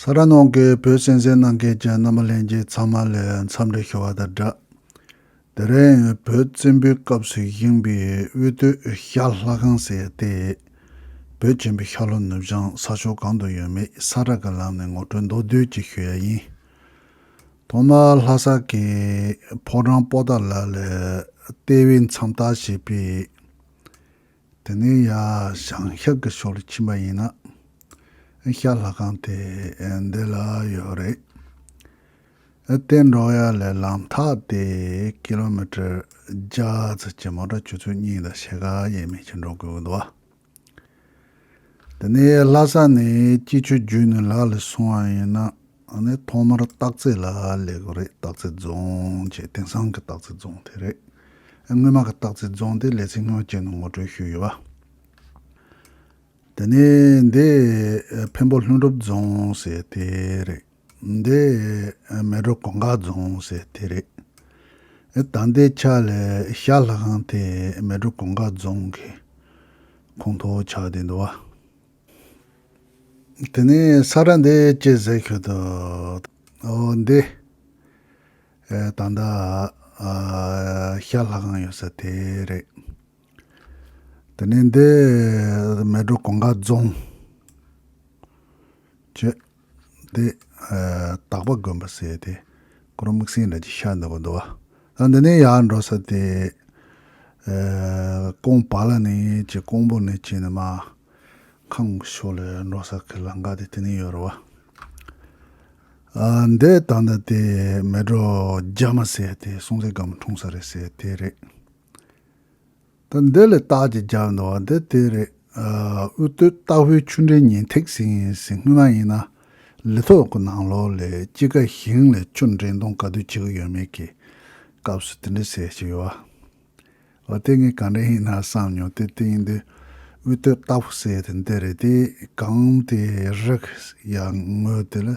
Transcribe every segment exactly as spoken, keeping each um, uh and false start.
ས་ར་ནང་གི་བོད་གསན་གཟིགས་གནང་མཁན་གྱི་རྣམ་པ་ལྷན་རྒྱས་ཚང་མ་ལ་འཚམས་འདྲི་ཞུ་བ་དང་སྦྲགས། དེ་རིང་བོད་བཙན་པོའི་སྐབས་སུ་བཞེངས་པའི་དབུས་སྟོད་ཤར་ལྷ་ཁང་ཟེར་ཏེ། བོད་ཆེན་པོའི་ཤར་ལྷོ་ནུབ་བྱང་ས་ཕྱོགས་གང་དུ་ཡོད་མེད་ས་ར་གི་ལམ་ནས་ངོ་སྤྲོད་མདོར་བསྡུས་ཅིག་ཞུ་ཡ་ཡིན། ཐོག་མར་ལྷ་ས་གི་ཕོ་བྲང་པོ་ཏཱ་ལ་ལ་ལྟེ་བའི་མཚམས་བསྟར་བྱས་པའི། དེ་ནས་ཡར་བྱང་ཤར་གྱི་ཕྱོགས་ལ་ཕྱིན་པ་ཡིན་ན། ཤར་ལྷ་ཁང་དེ་འདི་ལ་ཡོད་རེད། དེ་འགྲོ་ཡ་ལ་ལམ་ཐག་དེ་ཀི་ལོ་མི་ཊར་བརྒྱ་ཙམ་གྱི་མོ་ཊ་ཆུ་ཚོད་གཉིས་དང་ཕྱེད་ཀ་ཡས་མས་ཀྱི་འགྲོ་དགོས་འདུག་བ། དེ་ནས་ལྷ་ས་ནས་སྐྱིད་ཆུ་བརྒྱུད་ནས་ལ་ལ་སོང་བ་ཡིན་ན། ཨ་ནི་ཐོག་མར་སྟག་རྩེ་ལ་སླེབས་དགོས་རེད། སྟག་རྩེ་རྫོང་བྱས། དེང་སང་གི་སྟག་རྩེ་རྫོང་དེ་རེད། སྔོན་མ་གི་སྟག་རྩེ་རྫོང་དེ་ལེ་ཚན་སྔོན་བྱས་ནས་ངོ་སྤྲོད་ཞུས་ཡོད་པ། དེ་ནས་འདི་འཕན་པོ་ལྷུན་གྲུབ་རྫོང་ཟེར་དེ་རེད། འདི་མལ་གྲོ་གུང་དཀར་རྫོང་ཟེར་དེ་རེད། ད་ལྟའི་ཆ་ལ་ཤར་ལྷ་ཁང་དེ་མལ་གྲོ་གུང་དཀར་རྫོང་གི་ཁོངས་གཏོགས་ཆགས་བསྡད་འདུག་བ། དེ་ནས་ས་ར་འདི་ཅི་ཟེར་ཤོད་དོ། ཨོ་འདི། ཨེ་ད་ལྟ་ཨ་ཤར་ལྷ་ཁང་ཡོད་ས་དེ་རེད། དེ་ནས་འདི་མལ་གྲོ་གུང་དཀར་རྫོང་། ཅེ། དེ། ཨ་དག་པ་དགོན་པ་ཟེར་དེ། ཁོ་རང་དམིགས་བསལ་འདྲ་ཅིག་ཤར་འདུག་གོ་འདུག་བ། ད་འདི་ནས་ཡར་འགྲོ་ས་དེ། ཨ་ཀོང་བ་ལ་ནས་ཅེ། ཀོང་པོ་ནས་ཅེ་ནས་མ། ཁམས་ཕྱོགས་ལ་འགྲོ་ས་གི་ལམ་ཁ་དེ་དེ་ནས་ཡོད་རེད་བ། ཨ་འདི་ད་ལྟ་དེ་མལ་གྲོ་རྒྱ་མ་ཟེར་དེ་སྲོང་བཙན་སྒམ་པོ་འཁྲུངས་ས་རེད་ཟེར་དེ་རེད། ད་འདི་ལ་རྟགས་ཅིག་རྒྱབ་འདུག་བ། འདི་དེ་རེད། ཨ་དབུས་སྟོད་སྟག་ཕུའི་ཆུ་འདྲེན་ཉིང་ཐིག་ཟེར་ཡིན་ཟེར། སྔོན་མ་ཡིན་ན་ལི་ཐོག་གི་ནང་ལོགས་ལ་དཔྱིད་ཀ་ཞིང་ལ་ཆུ་འདྲེན་གཏོང་ག་དུས་བྱེད་ཀྱི་ཡོད་མེད་ཀྱི་སྐབས་སུ་དེ་འདྲ་ཟེར་ཞིག་ཡོད་བ། འོ་དེ་ངས་ག་འདྲ་ཡིན་ན་བསམ་མྱོང་། དེ་དེ་ཡིན་དུས་དབུས་སྟོད་སྟག་ཕུ་ཟེར་དེ་འདི་རེད། དེ་གངས་དེ་རི་ཡ་ངོས་དེ་ལ་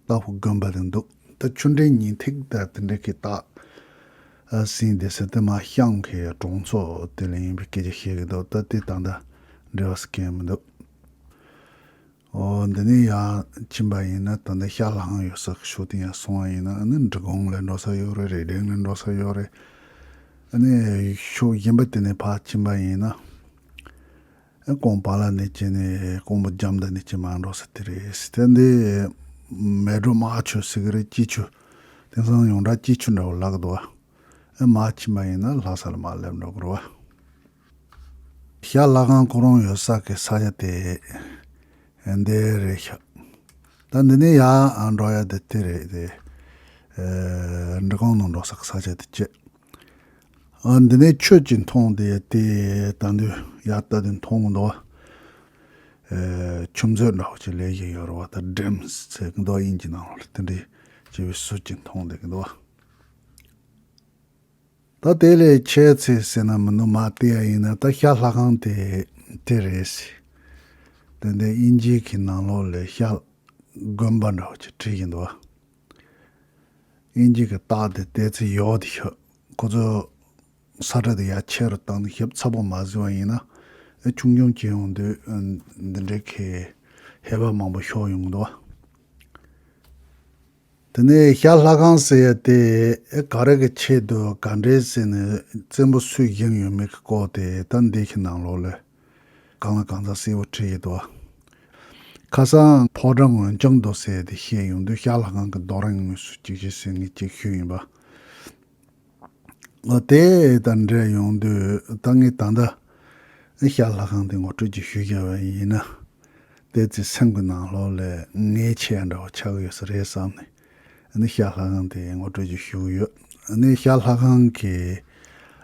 སྟག་ཕུ་དགོན་པ་དེ་འདུག་ད་ཆུ་འདྲེན་ཉིང་ཐིག་ད་དེ་འདྲ་གི་སྟག་ཨ་ཟིན་བསྡད་ས་དེ་མ་ཤང་གི་གྲོང་ཚོ་དེ་ལ་ཡིན་པའི་སྐད་ཆ་བཤད་གི་འདུག་ད་དེ་ད་ལྟ་འབྲེལ་བ་སྐྱེལ་མི་འདུག་འོ་འདི་ནས་ཡར་ཕྱིན་པ་ཡིན་ན་ད་ལྟ་ཤར་ལྷ་ཁང་ཡོད་ས་གི་ཕྱོགས་དེ་ཡར་སོང་བ་ཡིན་ན། ཨ་ནི་འབྲི་གུང་ལ་འགྲོ་ས་ཡོད་རེད། རི་ལྡེང་ལ་འགྲོ་ས་ཡོད་རེད། ཨ་ནི་ཕྱོགས་གཞན་པ་དེ་ནས་ཕར་ཕྱིན་པ་ཡིན་ན། ཨ་ཀོང་བ་ལ་ནས་ཅེ་ནས་ཀོང་པོ་རྒྱ་མདའ་ནས་ཅེ་མར་འགྲོ་ས་དེ་རེད། དེ་འདི་མལ་གྲོ་དམར་ཆུ་ཟེར་གི་རེད། སྐྱིད་ཆུ། དེང་སང་ཡོངས་གྲགས་སྐྱིད་ཆུ་འདྲ་བོ་ལབ་གི་འདུག་བ། ཨ་མར་ཕྱིན་པ་ཡིན་ན་ལྷ་ས་ལ་མར་སླེབས་འགྲོ་གི་རེད་བ། ཤར་ལྷ་ཁང་ཁོ་རང་ཡོད་ས་གི་ས་ཆ་དེ་འདི་རེད་ཤག་ད་འདི་ནས་ཡར་འགྲོ་ཡ་དེ་དེ་རེད་དེ། ཨ་འབྲི་གུང་ནང་འགྲོ་ས་གི་ས་ཆ་དེ་བྱས། ཨ་འདི་ནས་ཆོས་ཀྱི་མཐོང་དེ་དེ་ད་འདི་ཡར་ལྟ་དེ་མཐོང་གི་འདུག་བ། ཨ་ཆུ་མཛོད་འདྲ་བོ་ཅིག་ལས་ཀྱི་ཡོད་རེད་བ། ད་ཌེམ་ཟེར་གི་འདུག་དབྱིན་ཇི་ནང་ལ་དེ་འདྲའི་བྱས་པའི་སྲོལ་ཅིག་མཐོང་བསྡད་ཀྱི་འདུག་བ། ད་དེ་ལས་ཆེ་ཚེ་ཟེར་ན་མི་འདུག་མར་བལྟས་ཡ་ཡིན་ན་ད་ཤར་ལྷ་ཁང་དེ་དེ་རེད་ཟེར། དེ་འདི་དབྱིན་ཇི་གི་ནང་ལོགས་ལ་ཤར་དགོན་པ་འདྲ་བོ་ཅིག་བྲིས་ཀྱི་འདུག་བ། དབྱིན་ཇི་གི་རྟགས་དེ་དེ་ཚོ་ཡོད་དེ་ཤོད། ཁོ་ཚོ་ས་ཁྲ་དེ་ཡར་ཆེ་རུ་བཏང་ནས་ཞིབ་ཚགས་པོ་མ་བཟོས་པ་ཡིན་ན། ཨེ་ཆུང་ཆུང་བྱས་ཡོང་དུས་ཨ་འདི་འདྲའི་གི་ཧེ་བག་མང་པོ་ཤོར་ཡོང་གི་འདུག་བ། དེ་ནས་ཤར་ལྷ་ཁང་ཟེར་ཡ་དེ་ཨེ་ག་རེ་གི་ཆེད་དུ་ག་འདྲས་ཟེར་ནས་བཙན་པོ་སུས་བཞེངས་ཡོད་མེད་ཀྱི་སྐོར་དེ་ད་འདི་གི་ནང་ལོགས་ལ་གང་ལ་གང་འཚམ་གསལ་པོ་བྲིས་ཡོད་དོ། ཁ་སང་ཕོ་བྲང་འོན་ཀྱང་དོ་ཟེར་ཡ་དེ་བཤད་ཡོང་དུས་ཤར་ལྷ་ཁང་གི་རྡོ་རིང་ངོས་སུ་གཅིག་བྱས་ཟེར་ངས་གཅིག་ཞུས་ཡིན་པ། འོ་དེ་དང་འབྲེལ་ཡོང་དུས་ད་ངས་ད་ལྟ་ཤར་ལྷ་ཁང་དེ་ངོ་སྤྲོད་ཅིག་ཞུས་བཞག་པ་ཡིན་ན། དེ་ཚེ་སེམས་ཀྱི་ནང་ལོགས་ལ་ངལ་ཆེ་ཡ་འདྲ་བོ་ཆགས་ཀྱི་ཡོད་ས་རེད་བསམ་ནས། ཨ་ནི་ཤར་ལྷ་ཁང་དེ་ངོ་སྤྲོད་ཅིག་ཞུ་གི་ཡོད། ཨ་ནི་ཤར་ལྷ་ཁང་གི་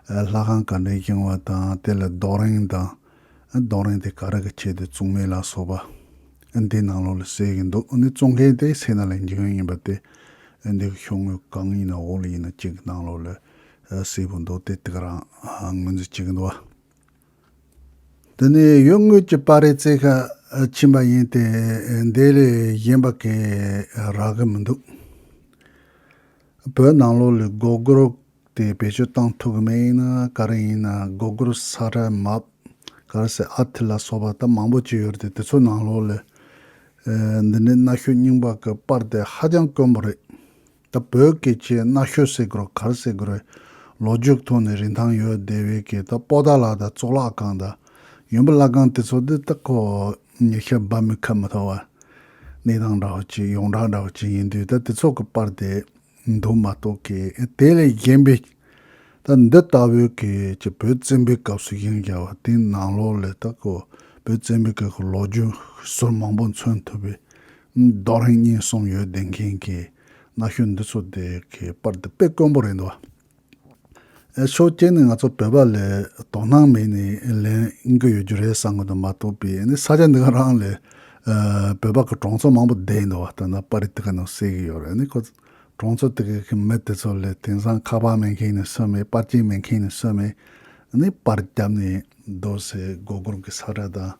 ཨ་ལྷ་ཁང་ག་འདྲ་བཞེངས་པ་དང་དེ་ལ་རྡོ་རིང་དང་། ཨ་རྡོ་རིང་དེ་ག་རེ་གི་ཆེད་དུ་བཙུགས་མིན་ལ་སོགས་པ། ཨ་འདི་ནང་ལོགས་ལ་གསལ་གྱི་འདུག་ཨ་ནི་བཙུགས་མཁན་དེ་སེ་ན་ལ་འཇིགས་ཡོན་ཡིན་པ་དེ། ཨ་འདི་གི་ཤོག་ངོས་གང་ཡིན་ན་འོག་ལ་ཡིན་ན་གཅིག་གི་ནང་ལོགས་ལ་ཨ་གསལ་པོ་འདུག་དེ་དེ་ག་རང་ཨ་ངོས་འཛིན་བྱེད་ཀྱི་འདུག་བ། དེ་ནས་ཡུལ་དངོས་ཀྱི་པར་རིས་རྩེ་ཁ་ཕྱིན་པ་ཡིན་ཏེ། འདི་ལས་གཞན་པ་གས་རག་གི་མི་འདུག་བོད་ནང་ལོགས་ལ་སྒོར་སྒོར་དེ་བེད་སྤྱོད་བཏང་ཐུབ་གི་མེད་ཡིན་ན་ག་རེ་ཡིན་ན་སྒོར་སྒོར་ས་ར་མབ་ག་རེ་ཟེར་ཨ་ཐི་ལ་སོགས་པ་ད་མང་པོ་ཅིག་ཡོད་རེད་དེ། དེ་ཚོ་ནང་ལོགས་ལ་ ཨེ། འདི་ནི་རྣ་ཤོས་རྙིང་པ་གི་པར་དེ་ཧ་ཅང་དཀོན་པོ་རེད། ད་བོད་སྐད་ཆའི་རྣ་ཤོས་ཟེར་དགོས་རེད་ག་རེ་ཟེར་དགོས་རེད། ལོ་རྒྱུས་ཐོག་ནས་རིན་ཐང་ཡོད་བསྡད་པའི་གི་ད་པོ་ཏཱ་ལ་དང་གཙུག་ལག་ཁང་དང་ཡོན་པོ་ལྷ་ཁང་དེ་ཚོ་འདི་ད་ཁོ་ཉི་ཤུ་འབབ་མི་ཁ་མི་ཐོ་བ། གནས་སྟངས་འདྲ་བོ་ཅིག་ཡོངས་གྲགས་འདྲ་བོ་ཅིག་ཡིན་དུས་ད་དེ་ཚོ་གི་པར་དེ་འདུག་མ་གཏོགས་གི་དེ་ལས་གཞན་པའི་ད་འདི་ལྟ་བུའི་གི་ཅིག་བོད་བཙན་པོའི་སྐབས་སུ་ཡིན་བཞག་པ་དེའི་ནང་ལོགས་ལ་ད་ཁོ་བོད་བཙན་པོའི་སྐབས་ཀྱི་ལོ་རྒྱུས་ཟུར་མང་པོ་མཚོན་ཐུབ་པའི་རྡོ་རིང་གཉིས་གསུམ་ཡོད་བསྡད་མཁན་གྱི་རྣ་ཤོས་འདི་ཚོ་དེ་གི་པར་དེ་དཔེ་དཀོན་པོ་རེད་འདུག་ཨེ། ཕྱོགས་གཅིག་ནས་ང་ཚོ་བོད་པ་ལ་དོ་སྣང་མེད་ནས་ལེན་གི་ཡོད་རྒྱུ་རེད་བསམ་གི་འདུག་མ་གཏོགས་པའི་ཨ་ནི་ས་ཆ་འདི་ག་རང་ལ་ཨ། བོད་པ་གི་གྲོང་ཚོ་མང་པོ་བསྡད་འདུག་བ། ད་ནི་པར་རིས་དེ་ག་ནང་གསལ་གི་ཡོད་རེད། ཨ་ནི་ཁོ་གྲོང་ཚོ་དེ་ག་གི་མི་དེ་ཚོ་ལ་དེང་སང་ཁ་པར་མེད་མཁན་ནི་སུ་མེད། པར་ཆས་མེད་མཁན་ནི་སུ་མེད། ཨ་ནི་པར་བརྒྱབ་ནས་རྡོ་སེ་སྒོར་སྒོར་གི་ས་ཁྲ་དང་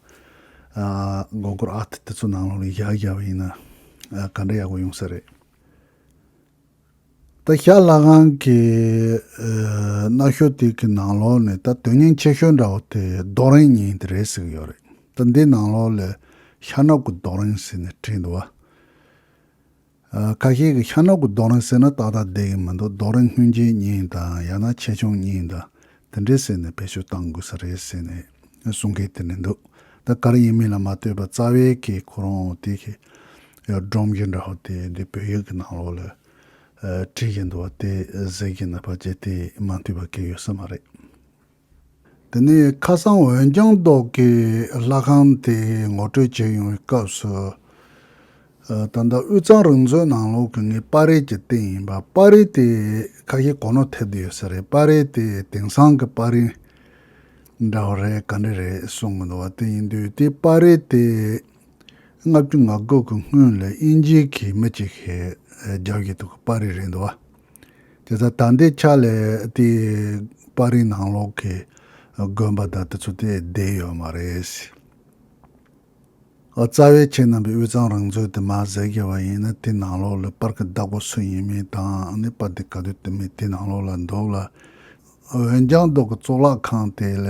ཨ། སྒོར་སྒོར་ཨ་ཐི་དེ་ཚོ་ནང་ལོགས་ལ་བཞག་བཞག་པ་ཡིན་ན་ཨ། ག་འདྲ་ཡག་པོ་ཡོང་ས་རེད། ད་ཤར་ལྷ་ཁང་གི་ཨ། རྣ་ཤོས་དེ་གི་ནང་ལོགས་ནས་ད་དོན་སྙིང་ཆེ་ཤོས་འདྲ་བོ་དེ་རྡོ་རིང་གཉིས་དེ་རེད་ཟེར་གི་ཡོད་རེད། ད་འདི་ནང་ལོགས་ལ་ཤར་ནུབ་ཀྱི་རྡོ་རིང་ཟེར་ནས་བྲིས་འདུག་བ། ཨ། ཁ་ཤས་ཀྱིས་ཤར་ནུབ་ཀྱི་རྡོ་རིང་ཟེར་ན་ཏག་ཏག་བསྡད་ཀྱི་མི་འདུག་རྡོ་རིང་སྔོན་ཆད་གཉིས་དང་ཡང་ན་ཆེ་ཆུང་གཉིས་དང་དེ་འདྲས་ཟེར་ནས་བེད་སྤྱོད་གཏང་དགོས་ས་རེད་ཟེར་ནས་གསུང་མཁན་དེ་འདྲ་འདུག་ད་ག་རེ་ཡིན་མིན་ལ་མ་ལྟོས་པར་རྩ་བའི་གི་ཁོ་རང་དེ་གི་སྒྲོམ་གཞི་འདྲ་བོ་དེ་འདི་བོད་ཡིག་གི་ནང་ལོགས་ལ་ཨ། བྲིས་བཞིན་འདུག་བ། དེ་གཟིགས་བཞིན་ན་ཕལ་ཆེར་དེ་མ་འཐུས་པ་གལ་ཡོད་ས་མ་རེད། དེ་ནས་ཁ་སང་འོན་ཀྱང་མདོ་གི་ལྷ་ཁང་དེ་ངོ་སྤྲོད་བྱས་ཡོང་བའི་སྐབས་སུ། ཨ། ད་ལྟ་དབུས་གཙང་རང་བཙན་ནང་ལོགས་ཀྱི་ངའི་པར་རིས་ཀྱི་སྟེང་ཡིན་པ། པར་རིས་དེ་ཁ་ཤས་གོ་ནོར་ཐེབས་བསྡད་ཡོད་ས་རེད། པར་རིས་དེ་དེང་སང་གི་པར་རིས་འདྲ་བ་རེད་ག་འདྲ་རེད་གསུང་གི་འདུག་བ། དེ་ཡིན་དུས་དེ་པར་རིས་དེ་ལྔ་བཅུ་ང་དགུ་གི་སྔོན་ལ་དབྱིན་ཇིའི་གི་མི་གཅིག་གིས་རྒྱབ་ཀྱི་འདུག་གི་པར་རིས་རེད་འདུག་བ། དེ་ཚ་ད་ལྟའི་ཆ་ལས་དེ་པར་རིས་ནང་ལོགས་ཀྱི་དགོན་པ་དང་དེ་ཚོ་དེ་བསྡད་ཡོད་མ་རེད། ཨ། རྩ་བའི་ཁྱེད་རྣམ་པས་དབུས་གཙང་རང་བཙན་དེ་མར་གཟིགས་ཡོད་པ་ཡིན་ན་དེ་ནང་ལོགས་ལ་པར་གྱི་བདག་པོ་སུ་ཡིན་མིན་དང་ཨ་ནི་པར་དེ་ག་དུས་དེ་མིན་དེ་ནང་ལོགས་ལ་འདུག་ལ། འོན་ཀྱང་མདོ་གི་གཙུག་ལག་ཁང་དེ་ལ་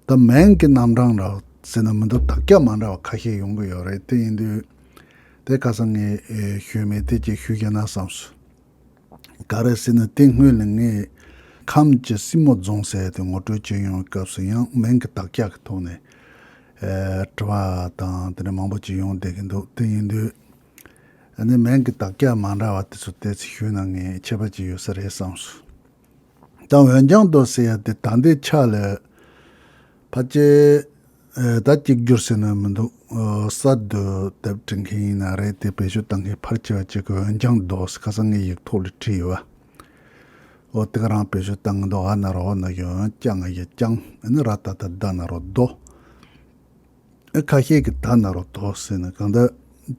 ད་མིང་གི་རྣམ་གྲངས་འདྲ་ཟེར་ན་མི་འདུག་དག་ཆ་མ་འདྲ་བ་ཁ་ཤས་ཡོང་གི་ཡོད་རེད། དེ་ཡིན་དུས་དེ་ཁ་སང་ངས་ཨེ། ཞུས་མེད། དེ་ཅིག་ཞུས་བཞག་ན་བསམས་སོང་། ག་རེ་ཟེར་ན་དེ་སྔོན་ལ་ངས་ཁམས་ཀྱི་སྲིན་མོ་རྫོང་ཟེར་དེ་ངོ་སྤྲོད་བྱེད་ཡོང་བའི་སྐབས་སུ་ཡང་མིང་གི་དག་ཆ་གི་ཐོག་ནས་ཨེ། དྲི་བ་དང་དེ་འདྲ་མང་པོ་ཅིག་ཡོང་བསྡད་ཀྱི་འདུག་དེ་ཡིན་དུས་ཨ་ནི་མིང་གི་དག་ཆ་མ་འདྲ་བ་དེ་ཚོ་ཏོག་ཙམ་ཞུས་ན་ངས་ཁྱད་པར་ཅིག་ཡོད་ས་རེད་བསམས་སོང་། ད་འོན་ཀྱང་མདོ་ཟེར་ཡ་དེ་ད་ལྟའི་ཆ་ལ་ཕལ་ཆེར་ཨེ། ད་གཅིག་གྱུར་ཟེར་ན་མི་འདུག་ཨ། གསར་དུ་དེབ་འབྲི་མཁན་ཡིན་ན་རེད། དེ་བེད་སྤྱོད་བཏང་མཁན་ཕལ་ཆེ་བ་གཅིག་གི་འོན་ཀྱང་མདོ་ཟེར་ཁ་སང་ངའི་ཡིག་ཐོག་ལ་བྲིས་ཡོད་བ། འོ་དེ་ག་རང་བེད་སྤྱོད་བཏང་གི་འདུག་ཨ་ན་རོ་ཨོ་ན་ཡོད་ཀྱང་ཨ་ཡ་ཀྱང་ཨ་ནི་ར་ད་ད་ད་ན་རོ་རྡོ། ཨ། ཁ་ཤས་ཀྱིས་ད་ན་རོ་རྡོ་ཟེར་ནས་གང་ལྟར་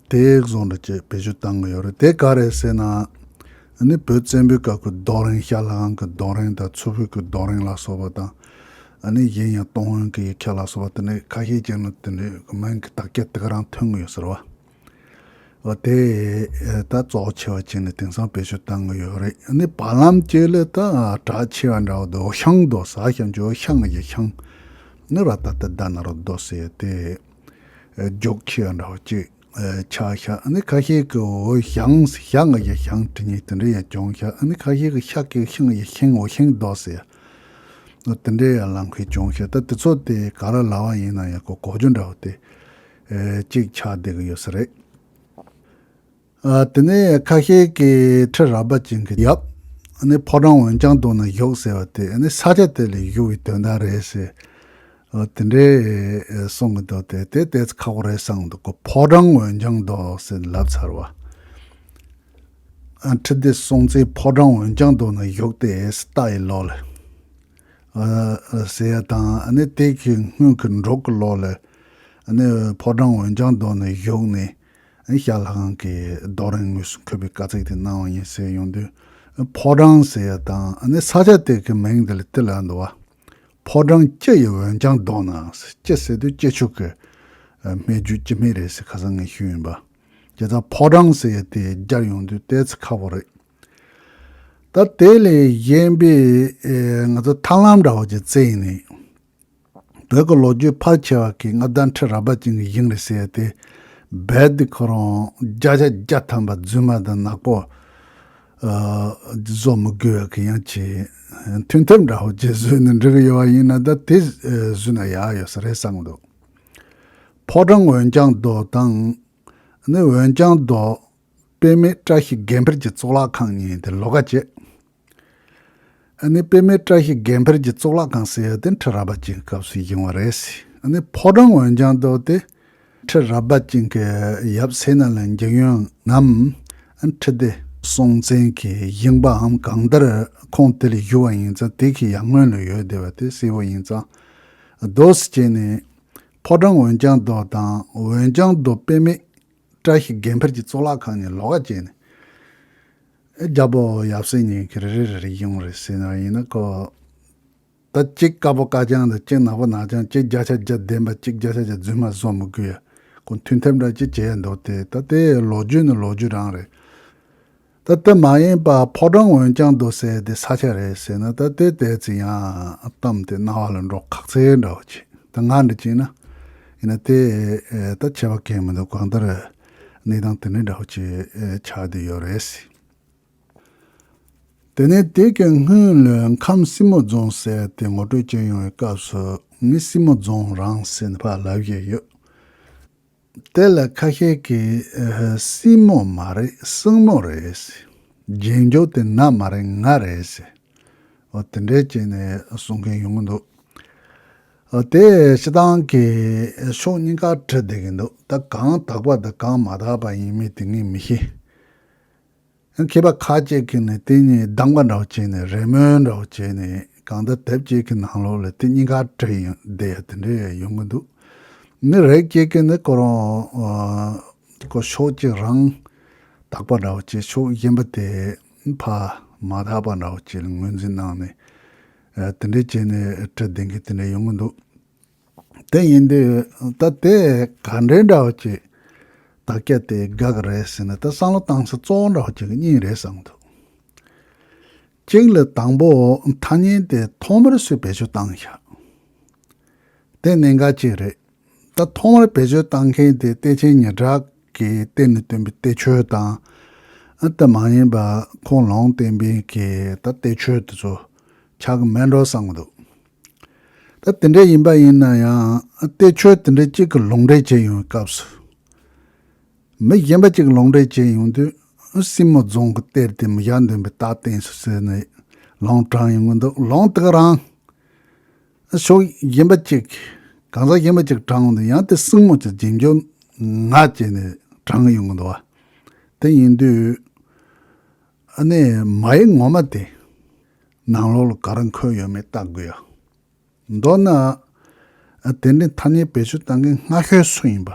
དེ་བཟོ་འདྲ་ཅིག་བེད་སྤྱོད་བཏང་གི་ཡོད་རེད། དེ་ག་རེད་ཟེར་ན། ཨ་ནི་བོད་བཙན་པོའི་སྐབས་ཀྱི་རྡོ་རིང་ཤར་ལྷ་ཁང་གི་རྡོ་རིང་དང་མཚུར་ཕུ་གི་རྡོ་རིང་ལ་སོགས་པ་དང་། ཨ་ནི་གཞན་ཡང་ཏུན་ཧོང་གི་ཡིག་ཆ་ལ་སོགས་པ་དེ་འདྲའི་ཁ་ཤས་ཀྱི་ནང་དེ་འདྲའི་མིང་གི་དག་ཆ་དེ་ག་རང་ཐོན་གི་ཡོད་ཟེར་བ། འོ་དེ་ད་གཙོ་ཆེ་བ་བྱས་ནས་དེང་སང་བེད་སྤྱོད་བཏང་གི་ཡོད་རེད། ཨ་ནི་བར་ལམ་གཅིག་ལ་ད་གྲགས་ཆེ་བ་འདྲ་བོ་འདུག་ཤང་རྡོ་ཟེར་ཤང་ཅོ་ཤང་གི་ཤང་། ཨ་ནི་ར་ད་ད་ད་ན་རོ་རྡོ་ཟེར་དེ་རྒྱུག་ཆེ་བ་འདྲ་བོ་གཅིག་ཨ། ཆགས་ཤག་ཨ་ནི་ཁ་ཤས་ཀྱིས་འོ་ཞང་ཞང་གི་ཞང་བྲིས་ནས་དེ་འདྲ་ཡང་བྱུང་ཤག་ཨ་ནི་ཁ་ཤས་ཀྱིས་ཤག་གི་ཤང་གི་ཤིང་འོ་ཤིང་རྡོ་ཟེར། འོ་དེ་འདྲ་ཡང་ལབ་མཁན་བྱུང་ཤག་ད་དེ་ཚོ་དེ་ག་རེ་ལབ་པ་ཡིན་ན་ཡང་གོ་གོ་རྒྱུ་འདྲ་བོ་དེ་ཨེ། གཅིག་ཆགས་བསྡད་ཀྱི་ཡོད་ས་རེད། ཨ། དེ་ནས་ཁ་ཤས་ཀྱིས་ཁྲི་རལ་པ་ཅན་གྱི་ཡབ་ཨ་ནི་ཕོ་བྲང་འོན་ཀྱང་རྡོ་ན་བཞུགས་ཟེར་བ་དེ་ཨ་ནི་ས་ཆ་དེ་ལ་བཞུགས་པའི་དོན་དག་རེད་ཟེར། ཨ། དེ་འདྲའི་གསུང་གི་འདུག་དེ་དེ་ཏོག་ཙམ་ཁག་པོ་རེད་བསམ་གི་འདུག་ཁོ་ཕོ་བྲང་འོན་ཀྱང་རྡོ་ཟེར་ལབ་ཚར་བ། ཨ། ཁྲི་ལྡེ་སྲོང་བཙན་ཕོ་བྲང་འོན་ཀྱང་རྡོ་ན་བཞུགས་ཏེ་རྟ་ཡི་ལོ་ལ། ཨ། ཟེར་ཡ་དང་ཨ་ནི་དེ་གི་སྔོན་གྱི་འབྲུག་གི་ལོ་ལ་ཨ་ནི་ཕོ་བྲང་འོན་ཀྱང་རྡོ་ན་བཞུགས་ནས། ཨ། ཤར་ལྷ་ཁང་གི་རྡོ་རིང་ངོས་སུ་འཁོད་པའི་དཀའ་ཚེགས་དེ་གནང་བ་ཡིན་ཟེར་ཡོང་དུས། ཕོ་བྲང་ཟེར་ཡ་དང་ཨ་ནི་ས་ཆ་དེ་གི་མིང་དེ་ལ་དེ་ལ་འདུག་བ། ཕོ་བྲང་སྤྱི་ཡི་འོན་ཀྱང་རྡོ་ན་ཟེར། སྤྱི་ཟེར་དུས་སྤྱི་ཕྱོགས་ཀྱི་ཨ། སྨད་རྒྱུད་སྤྱི་སྨད་རེད་ཟེར་ཁ་སང་ངས་ཞུས་ཡིན་པ། དེ་ལྟར་ཕོ་བྲང་ཟེར་ཡ་དེ་སྦྱར་ཡོང་དུས་ཏོག་ཙམ་ཁག་པོ་རེད། ད་དེ་ལས་གཞན་པའི་ཨེ། ང་ཚོ་ཐབས་ལམ་འདྲ་བོ་ཅིག་བཙལ་ནས། བོད་ཀྱི་ལོ་རྒྱུས་ཕལ་ཆེ་བ་གིས་མངའ་བདག་ཁྲི་རལ་པ་ཅན་གྱི་ཞིང་རེད་ཟེར་ཏེ། རྦད་དེ་ཁོ་རང་བརྒྱ་ཆ་བརྒྱ་ཐམ་པ་རྫུན་མ་དང་ནག་པོ་ཨ་བཟོ་མི་དགོས་པའི་གི་ཡང་ཅིག་མཐུན་ཐབས་འདྲ་བོ་ཅིག་བཟོས་ནས་འགྲིག་གི་ཡོད་པ་ཡིན་ན། ད་དེ་ཨ་བཟོས་ན་ཡག་ཡོད་ས་རེད་བསམ་གི་འདུག་ཕོ་བྲང་འོན་ཀྱང་རྡོ་དང་། ནི་འོན་ཀྱང་རྡོ། དཔེ་མེད་བཀྲ་ཤིས་དགེ་འཕེལ་གྱི་གཙུག་ལག་ཁང་གཉིས་དེ་ལོགས་ཀ་བྱས། ཨ་ནི་དཔེ་མེད་བཀྲ་ཤིས་དགེ་འཕེལ་གྱི་གཙུག་ལག་ཁང་ཟེར་ཡ་དེ་ཁྲི་རལ་པ་ཅན་སྐབས་སུ་བཞེངས་པ་རེད། ཨ་ནི་ཕོ་བྲང་འོན་ཀྱང་རྡོ་དེ་ཁྲི་རལ་པ་ཅན་གྱི་ཡབ་སེ་ན་ལ་འཇིགས་ཡོན་ནམ་ཁྲི་ལྡེ་སྲོང་བཙན་གྱིས་བཞེངས་པའམ་གང་ལྟར་ཁོང་དེ་ལ་བཞུགས་པ་ཡིན་ཙང་། དེ་གི་ཡར་སྔོན་ལ་ཡོད་བསྡད་པ་དེ་གསལ་པོ་ཡིན་ཙང་། རྡོ་ཟེར་བྱས་ནས་ཕོ་བྲང་འོན་ཀྱང་རྡོ་དང་འོན་ཀྱང་རྡོ་དཔེ་མེད་བཀྲ་ཤིས་དགེ་འཕེལ་གྱི་གཙུག་ལག་ཁང་གཉིས་ལོགས་ཀ་བྱས་ནས། ཨེ་རྒྱལ་པོ་ཡབ་སྲས་གཉིས་ཀྱི་རེ་རེ་རེ་རེ་ཡོང་རེད་ཟེར་ན་ཡིན་ན་ཁོ། ད་གཅིག་དཀར་པོ་དཀར་རྐྱང་དང་གཅིག་ནག་པོ་ནག་རྐྱང་། གཅིག་བརྒྱ་ཆ་བརྒྱ་བདེན་པ། གཅིག་བརྒྱ་ཆ་བརྒྱ་རྫུན་མ་བཟོ་མི་དགོས་ཡ། ཁོ་མཐུན་ཐབས་འདྲ་ཅིག་བྱས་འདུག་སྟེ། ད་དེ་ལོ་རྒྱུས་ནི་ལོ་རྒྱུས་རང་རེད། ད་དེ་མ་ཡིན་པ་ཕོ་བྲང་འོན་ཀྱང་རྡོ་ཟེར་དེ་ས་ཆ་རེད་ཟེར་ན། ད་དེ་ཏོག་ཙམ་ཡང་གཏམ་དེ་རྣ་བ་ལ་འགྲོ་ཁག་ཚེ་འདྲ་བོ་ཅིག་ད་ང་འདྲ་ཅིག་ན་ཡིན་ན་དེ་ཨེ་ད་ཁྱད་པར་གང་མི་འདུག་གང་ལྟར་གནས་སྟངས་དེ་འདྲ་འདྲ་བོ་ཅིག་ཨེ་ཆགས་བསྡད་ཡོད་རེད། དེ་ནས་དེ་གི་སྔོན་ལ་ཁམས་སྲིན་མོ་རྫོང་ཟེར་དེ་ངོ་སྤྲོད་བྱེད་ཡོང་བའི་སྐབས་སུ། ངས་སྲིན་མོ་རྫོང་རང་ཟེར་ནས་ཕར་ལབ་བཞག་ཡོད། དེ་ལ་ཁ་ཤས་ཀྱིས་ཨ་སྲིན་མོ་མ་རེད། སྲིན་མོ་རེད། རྗེས་འཇུག་དེ་ན་མ་རེད། ང་རེད་ཟེར། འོ་དེ་འདྲས་བྱས་ནས་གསུང་མཁན་ཡོང་གི་འདུག་འོ་དེ་སྤྱིར་བཏང་གི་ཕྱོགས་གཉིས་ཀ་བྲིས་བསྡད་ཀྱི་འདུག་ད་གང་དག་པ་དང་གང་མ་དག་པ་ཡིན་མིན་དེ་ངས་མི་ཤེས། མཁས་པ་ཁ་ཅིག་གིས་ནི་དེ་གཉིས་སྡང་པ་འདྲ་བོ་བྱས་ནས། རེ་སྨོན་འདྲ་བོ་བྱས་ནས། གང་ལྟར་དེབ་ཅིག་གི་ནང་ལོགས་ལ་དེ་གཉིས་ཀ་བྲིས་ཡོང་བསྡད་ཡ་དེ་འདྲས་ཡོང་གི་འདུག་ནི་རེ་ཅིག་གིས་ནི་ཁོ་རང་ཨ་ཁོ་ཕྱོགས་གཅིག་རང་དག་པ་འདྲ་བོ་བྱས། ཕྱོགས་གཞན་པ་དེ་ཕར་མ་དག་པ་འདྲ་བོ་བྱས་ལ་ངོས་འཛིན་གནང་ནས། ཨ་དེ་འདྲས་བྱས་ནས་བྲིས་བསྡད་མཁན་དེ་འདྲས་ཡོང་གི་འདུག་དེ་ཡིན་དུས་ད་དེ་ག་འདྲའི་འདྲ་བོ་ཅིག་དག་རྒྱུ་དེ་དགག་གི་རེད་ཟེར་ན། ད་བསམ་བློ་བཏང་ས་གཙོ་བོ་འདྲ་བོ་ཅིག་གཉིས་རེད་བསམ་གི་འདུག་གཅིག་ལ་དང་པོ་ཐ་སྙད་དེ་ཐོག་མར་སུས་བེད་སྤྱོད་བཏང་བཞག་དེ་གནད་འགག་ཅིག་རེད། ད་ཐོག་མར་བེད་སྤྱོད་བཏང་མཁན་དེ་བསྟན་ཆེན་ཉི་གྲགས་ཀྱིས་གཏེར་ནས་བཏོན་པའི་གཏེར་ཆོས་དང་། ཨ་དེ་མ་ཡིན་པ་ཁོང་ལུང་བསྟན་པའི་གི་ད་གཏེར་ཆོས་དེ་ཚོ་ཆགས་ཀྱི་མེད་འགྲོ་བསམ་གི་འདུག་ད་དེ་འདྲ་ཡིན་པ་ཡིན་ན་ཡང་། གཏེར་ཆོས་དེ་འདྲ་གཅིག་གི་ལུང་འདྲེན་བྱེད་ཡོང་བའི་སྐབས་སུ། མི་གཞན་པ་གཅིག་གི་ལུང་འདྲེན་བྱེད་ཡོང་དུས། སྲིན་མོ་རྫོང་གི་གཏེར་དེ་མི་ཡར་འདོན་པའི་རྟགས་བསྟན་སོང་ཟེར་ནས་ལུང་དྲངས་ཡོང་གི་འདུག་ལུང་དེ་ག་རང་ཕྱོགས་གཞན་པ་གཅིག་གང་ཟག་གཞན་པ་གཅིག་དྲངས་ཡོང་དུས། ཡང་དེ་སྲིན་མོ་གི་རྗེས་འཇུག་ང་བྱས་ནས་དྲངས་ཡོང་གི་འདུག་བ། དེ་ཡིན་དུས། ཨ་ནི་མ་ཡིག་ངོ་མ་དེ་ནང་ལོགས་ལ་ག་རེ་འཁོད་ཡོད་མེད་བལྟ་དགོས་ཡ། མདོར་ན། ཨ་དེ་འདྲའི་ཐ་སྙད་བེད་སྤྱོད་བཏང་མཁན་སྔ་ཤོས་སུ་ཡིན་པ།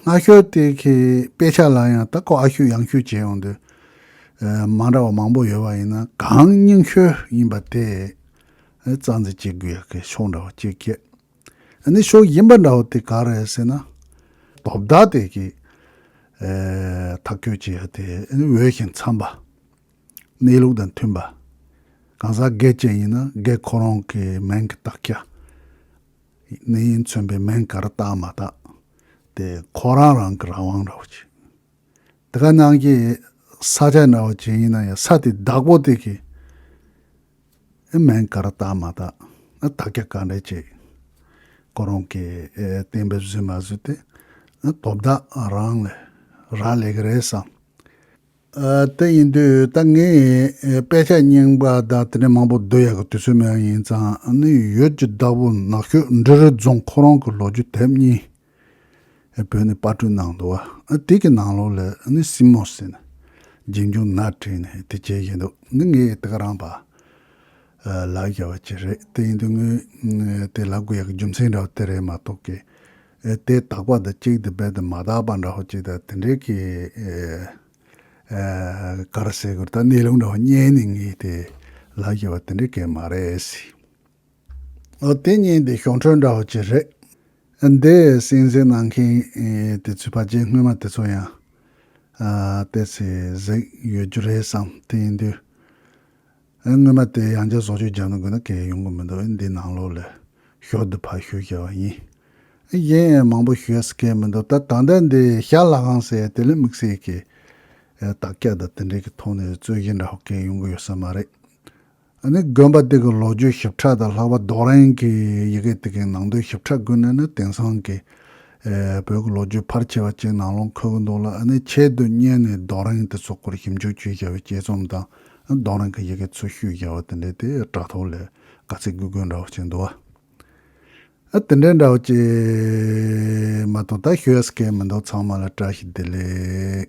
སྔ་ཤོས་དེ་གི་དཔེ་ཆ་ལ་ཡང་ད་ཁོ་ཨ་ཤོད་ཡང་ཤོད་བྱས་ཡོང་དུས། ཨ་མ་འདྲ་བ་མང་པོ་ཡོད་པ་ཡིན་ན། གང་རྙིང་ཤོས་ཡིན་པ་དེ་ཨ་རྩ་འཛིན་བྱེད་དགོས་ཡ་གི་ཕྱོགས་འདྲ་བ་གཅིག་བྱས། ཨ་ནི་ཕྱོགས་གཞན་པ་འདྲ་བོ་དེ་ག་རེ་རེད་ཟེར་ན། དོ་བདག་དེ་གི་ཨེ་ཐག་གཅོད་བྱེད་ཡ་དེ་ཨ་ནི་འོས་ཤིང་འཚམས་པ། གནས་ལུགས་དང་མཐུན་པ། གང་ཟག་སྒེར་གྱི་ཡིན་ན་སྒེར་ཁོ་རང་གི་མིང་གི་བཏགས་རྒྱུ། གནས་ཡུལ་མཚོན་པའི་མིང་ག་རེ་བཏགས་མ་བཏགས། དེ་ཁོ་རང་རང་གི་རང་དབང་འདྲ་བོ་ཅིག་དེ་ག་ནང་གི་ས་ཆ་འདྲ་བོ་ཅིག་ཡིན་ན་ཡང་། ས་དེ་བདག་པོ་དེ་གི་མིང་ག་རེ་བཏགས་མ་བཏགས། ཨ་དག་རྒྱུ་ག་འདྲ་བྱེད། ཁོ་རང་གི་ཨེ་གཏན་འབེབས་བཟོས་མ་བཟོས་དེ་ཨ་དོ་བདག་རང་ལ་རག་ལས་ཀྱི་རེད་བསམ། ཨ་དེ་ཡིན་དུས་ད་ངས་ཨེ་དཔེ་ཆ་རྙིང་པ་དང་དེ་འདྲ་མང་པོ་བསྡུ་ཡག་གི་དུས་ཚོད་མེད་པ་ཡིན་ཙང་། ཨ་ནི་ཡུལ་གྱི་བདག་པོ་ནགས་ཤོད་འབྲི་རུ་རྫོང་ཁོ་རང་གི་ལོ་རྒྱུས་དེབ་གཉིས་ཨེ་བོད་ནས་པར་སྐྲུན་གནང་འདུག་བ། ཨ་དེ་གི་ནང་ལོགས་ལ་ཨ་ནི་སྲིན་མོ་ཟེར་ནས་རྗེས་འཇུག་ན་བྲིས་ནས་དེ་བྱས་བཞིན་འདུག་ནི་ངས་དེ་ག་རང་པ་ཨ་ལབ་བཞག་པ་ཅིག་རེད། དེ་ཡིན་དུས་ངས་དེ་ལབ་དགོས་ཡག་གི་རྒྱུ་མཚན་འདྲ་བ་དེ་རེད་མ་གཏོགས་ཀྱི། ཨེ་དེ་དག་པ་དང་གཅིག་དེ་རྦད་དེ་མ་དག་པ་འདྲ་བོ་ཅིག་དང་། དེ་འདྲའི་གི་ཨེ་ཨེ་ག་རེ་ཟེར་དགོས་རེད། ད་གནས་ལུགས་འདྲ་བོ་རྙེད་ནས་ངས་དེ་ལབ་བཞག་པ་དེ་འདྲའི་གང་མ་རེད། ཨོ་དེ་གཉིས་དེ་གཞུང་འཕྲོས་འདྲ་བོ་ཅིག་རེད། འདི་གསན་གཟིགས་གནང་མཁན་ཨེ་དེ་ཚོའི་ཕལ་ཆེར་སྔོན་མ་དེ་ཚོ་ཡང་ཨ་ཏོག་ཙམ་གཟིགས་ཡོད་རྒྱུ་རེད་བསམ། དེ་ཡིན་དུས་ཨ་སྔོན་མ་དེ་ཡང་བསྐྱར་བཟོ་བཅོས་རྒྱག་ན་དགོས་ན་གང་ཡང་ཡོང་གི་མི་འདུག་འདི་ནང་ལོགས་ལ་ཞོར་དུ་ཕར་ཞུས་བཞག་པ་ཡིན། གཞན་མང་པོ་ཞུ་ཡ་ཟེར་མཁན་མི་འདུག་ད་ད་ལྟ་འདི་ཞྭ་ལྷ་ཁང་ཟེར་ཡ་དེ་ལ་དམིགས་བསལ་གྱི་ཨེ་དག་སྐྱ་དང་དེ་འདྲའི་གི་ཐོག་ནས་རྩོད་གཞི་འདྲ་བོ་གང་ཡོང་གི་ཡོད་ས་མ་རེད། ཨ་ནི་དགོན་པ་དེ་གི་ལོ་རྒྱུས་ཞིབ་ཕྲ་དང་ལྷག་པར་རྡོ་རིང་གི་ཡི་གེ་དེ་གི་ནང་དོན་ཞིབ་ཕྲ་དགོས་ན་ནི་དེང་སང་གི་ཨེ་བོད་ཀྱི་ལོ་རྒྱུས་ཕལ་ཆེ་བ་ཅིག་ནང་ལོགས་འཁོད་ཀྱི་འདུག་ལ། ཨ་ནི་ཆེད་དུ་གཉེར་ནས་རྡོ་རིང་དེ་ཚོ་སྐོར་ཞིབ་འཇུག་བྱས་བཞག་པའི་དཔྱད་རྩོམ་དང་། ཨ་རྡོ་རིང་གི་ཡི་གེ་ཚུར་བཤུས་བཞག་པ་དེ་འདྲ་དེ་དྲ་ཐོག་ལ་ག་ཚོད་དགོས་དགོས་འདྲ་བོ་ཅིག་འདུག་བ། ཨ་དེ་འདྲ་འདྲ་བོ་ཅིག་མ་གཏོགས་ད་ཞུ་ཡ་ཟེར་མཁན་མི་འདུག་ཚང་མ་ལ་བཀྲ་ཤིས་བདེ་ལེགས།